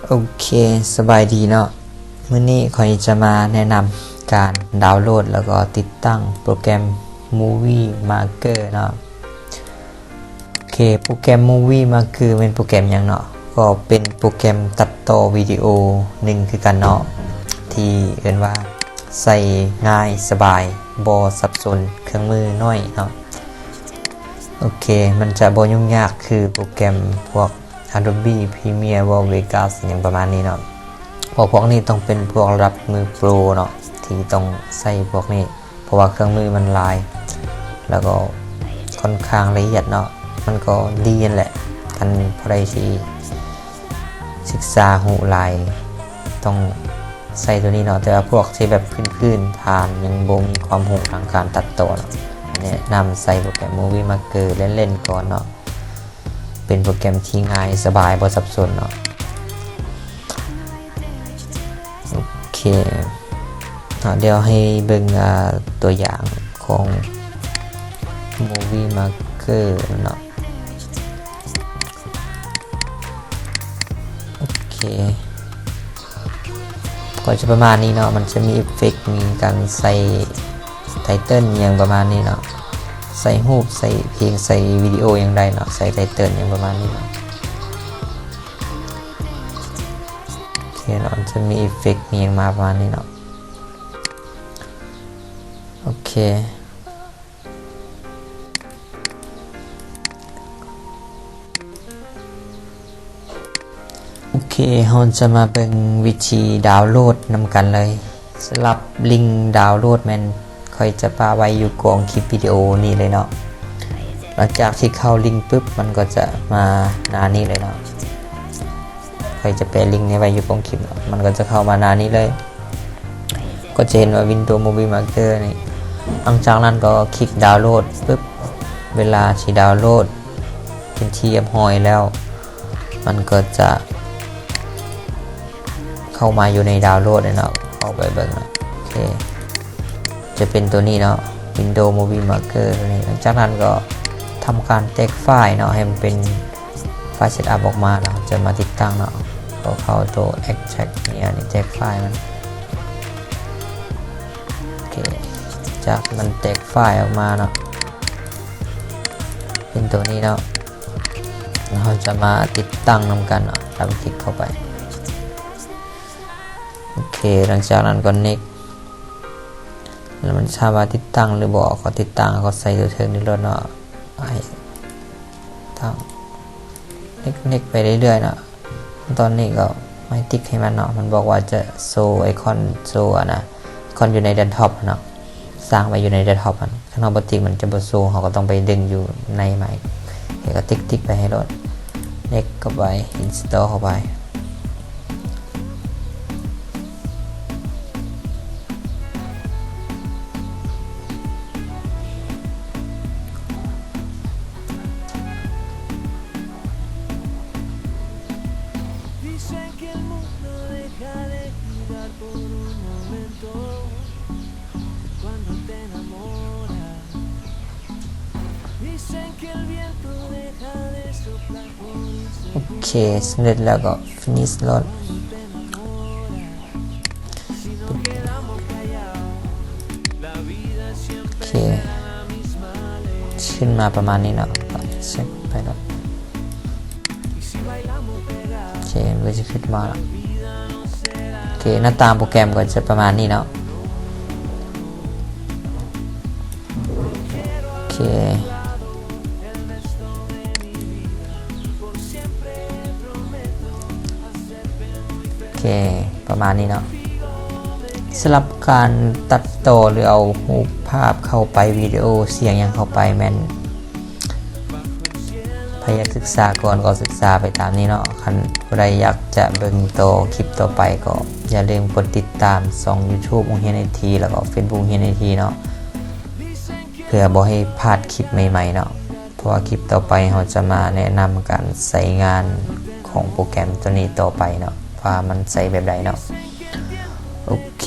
ໂອເຄ ສະບາຍດີເນາະ, ມື້ນີ້ຂ້ອຍຈະມາແນະນຳການດາວໂຫຼດ ແລ້ວກໍຕິດຕັ້ງໂປຣແກຣມ Movie Maker ເນາະ. ໂອເຄ ໂປຣແກຣມ Movie Maker ແມ່ນໂປຣແກຣມຫຍັງເນາະ? ກໍເປັນໂປຣແກຣມຕັດຕໍ່ວິດີໂອໜຶ່ງຄືກັນເນາະ ທີ່ເອີ້ນວ່າໃຊ້ງ່າຍສະບາຍ ບໍ່ສັບສົນ ເຄື່ອງມືໜ້ອຍເນາະ. ໂອເຄ ມັນຈະບໍ່ຫຍຸ້ງຍາກຄືໂປຣແກຣມພວກ Adobe Premiere Pro Vegas ຫຍັງປະມານນີ້ເນາະ, ເພາະພວກນີ້ຕ້ອງເປັນພວກລະດັບມືໂປຣເນາະ ທີ່ຕ້ອງໃຊ້ພວກນີ້ ເພາະວ່າເຄື່ອງມືມັນຫຼາຍ ແລ້ວກໍຄ່ອນຂ້າງລະອຽດເນາະ. ມັນກໍດີຫັ້ນແຫຼະ ຄັນຜູ້ໃດຊິສຶກສາຮູ້ຫຼາຍ ຕ້ອງໃຊ້ໂຕນີ້ເນາະ, ແຕ່ວ່າພວກທີ່ແບບພື້ນໆ ທ່ານຍັງບໍ່ມີຄວາມຮູ້ທາງການຕັດຕໍ່ເນາະ, ແນະນຳໃຊ້ໂປຣແກຣມ Movie Maker ເລ່ນໆ ກ່ອນເນາະ. ເປັນໂປຣແກຣມທີ່ງ່າຍສະບາຍ ບໍ່ສັບສົນເນາະ. ໂອເຄ ເນາະ ດຽວໃຫ້ເບິ່ງ ອາ ຕົວຢ່າງຂອງ Movie Maker ເນາະ. ໂອເຄ ກໍຈະປະມານນີ້ເນາະ, ມັນຈະມີເອຟເຟັກ ມີການໃສ່ໄຕເຕີນຫຍັງປະມານນີ້ເນາະ, ໃສ່ຮູບ ໃສ່ເພງ ໃສ່ວິດີໂອຫຍັງໄດ້ເນາະ, ໃສ່ໄຕເຕີນຫຍັງປະມານນີ້ເນາະ. ໂອເຄເນາະ, ມັນຈະມີເອຟເຟັກ ມີຫຍັງມາປະມານນີ້ເນາະ. ໂອເຄ ໂອເຄ ເຮົາຈະມາເບິ່ງວິທີດາວໂຫຼດນຳກັນເລີຍ. ສຳລັບລິງດາວໂຫຼດແມ່ນຂ້ອຍຈະປະໄວ້ຢູ່ກ້ອງຄລິບວິດີໂອນີ້ເລີຍເນາະ. ຫຼັງຈາກທີ່ເຂົ້າລິງປຶບ ມັນກໍຈະມາໜ້ານີ້ເລີຍເນາະ. ຂ້ອຍຈະແປະລິງນີ້ໄວ້ຢູ່ກ້ອງຄລິບເນາະ, ມັນກໍຈະເຂົ້າມາໜ້ານີ້ເລີຍ. ກໍຈະເຫັນວ່າ Windows Movie Maker ນີ້. ຫຼັງຈາກນັ້ນກໍຄລິກດາວໂຫຼດປຶບ, ເວລາທີ່ດາວໂຫຼດເປັນທີ່ຮຽບຮ້ອຍແລ້ວ ມັນກໍຈະເຂົ້າມາຢູ່ໃນດາວໂຫຼດເນາະ. ເຂົ້າໄປເບິ່ງເນາະ. ໂອເຄ ຈະເປັນໂຕນີ້ເນາະ, Windows Movie Maker ໂຕນີ້. ຫຼັງຈາກນັ້ນກໍທຳການແຕກໄຟລ໌ເນາະ ໃຫ້ມັນເປັນ ໄຟລ໌ເຊັດອັບອອກມາເນາະ, ຈະມາຕິດຕັ້ງເນາະ. ກໍເຂົ້າໂຕ Extract ນີ້ ອັນນີ້ແຕກໄຟລ໌ມັນ. ໂອເຄ ຈາກມັນແຕກໄຟລ໌ອອກມາເນາະ ເປັນໂຕນີ້ເນາະ, ເຮົາຈະມາຕິດຕັ້ງນຳກັນເນາະ. ດັບເບິນຄລິກເຂົ້າໄປ. ໂອເຄ ຫຼັງຈາກນັ້ນກໍ Next ແລ້ວມັນສາມາດຕິດຕັ້ງຫຼືບໍ່, ກໍຕິດຕັ້ງ ກໍໃສ່ໂຕເທິງນີ້ໂລດເນາະ. ໃຫ້ຕັ້ງ Next Next ໄປເລື້ອຍໆເນາະ. ຕອນນີ້ກໍມາຕິກໃຫ້ມັນເນາະ, ມັນບອກວ່າຈະໂຊໄອຄອນ ໂຊອັນນະ ໄອຄອນຢູ່ໃນ Desktop ເນາະ, ສ້າງໄວ້ຢູ່ໃນ Desktop ຫັ້ນ. ຄັນເຮົາບໍ່ຕິກມັນຈະບໍ່ໂຊ, ເຮົາກໍຕ້ອງໄປດຶງຢູ່ໃນໄມ. ໂອເຄ ກໍຕິກໆໄປໃຫ້ໂລດ. Next ເຂົ້າໄປ, Install ເຂົ້າໄປ. Dicen que el mundo deja de girar por un momento cuando te enamoras. Dicen que el viento deja de soplar por un segundo. ໂອເຄ ສຳເລັດແລ້ວກໍ Finish ໂລດ. ໂອເຄ ຂຶ້ນມາປະມານນີ້ເນາະ, ເຊັກໄປເນາະ. ໂອເຄ ມັນກໍຈະຂຶ້ນມາລະ. ໂອເຄ ໜ້າຕ່າງໂປຣແກຣມກໍຈະປະມານນີ້ເນາະ. ໂອເຄ ໂອເຄ ປະມານນີ້ເນາະ. ສຳລັບການຕັດຕໍ່ ຫຼື ເອົາຮູບພາບເຂົ້າໄປ, ວິດີໂອ, ສຽງຫຍັງເຂົ້າໄປ ແມ່ນໃຜຢາກສຶກສາກ່ອນກໍສຶກສາໄປຕາມນີ້ເນາະ. ຄັນຜູ້ໃດຢາກຈະເບິ່ງຕໍ່ຄລິບຕໍ່ໄປ ກໍຢ່າລືມກົດຕິດຕາມຊ່ອງ YouTube ໂຮງຮຽນໄອທີ ແລ້ວກໍ Facebook ໂຮງຮຽນໄອທີເນາະ, ເພື່ອບໍ່ໃຫ້ພາດຄລິບໃໝ່ໆເນາະ. ເພາະວ່າຄລິບຕໍ່ໄປເຮົາຈະມາແນະນຳການໃຊ້ງານຂອງໂປຣແກຣມໂຕນີ້ຕໍ່ໄປເນາະ, ວ່າມັນໃຊ້ແບບໃດເນາະ. ໂອເຄ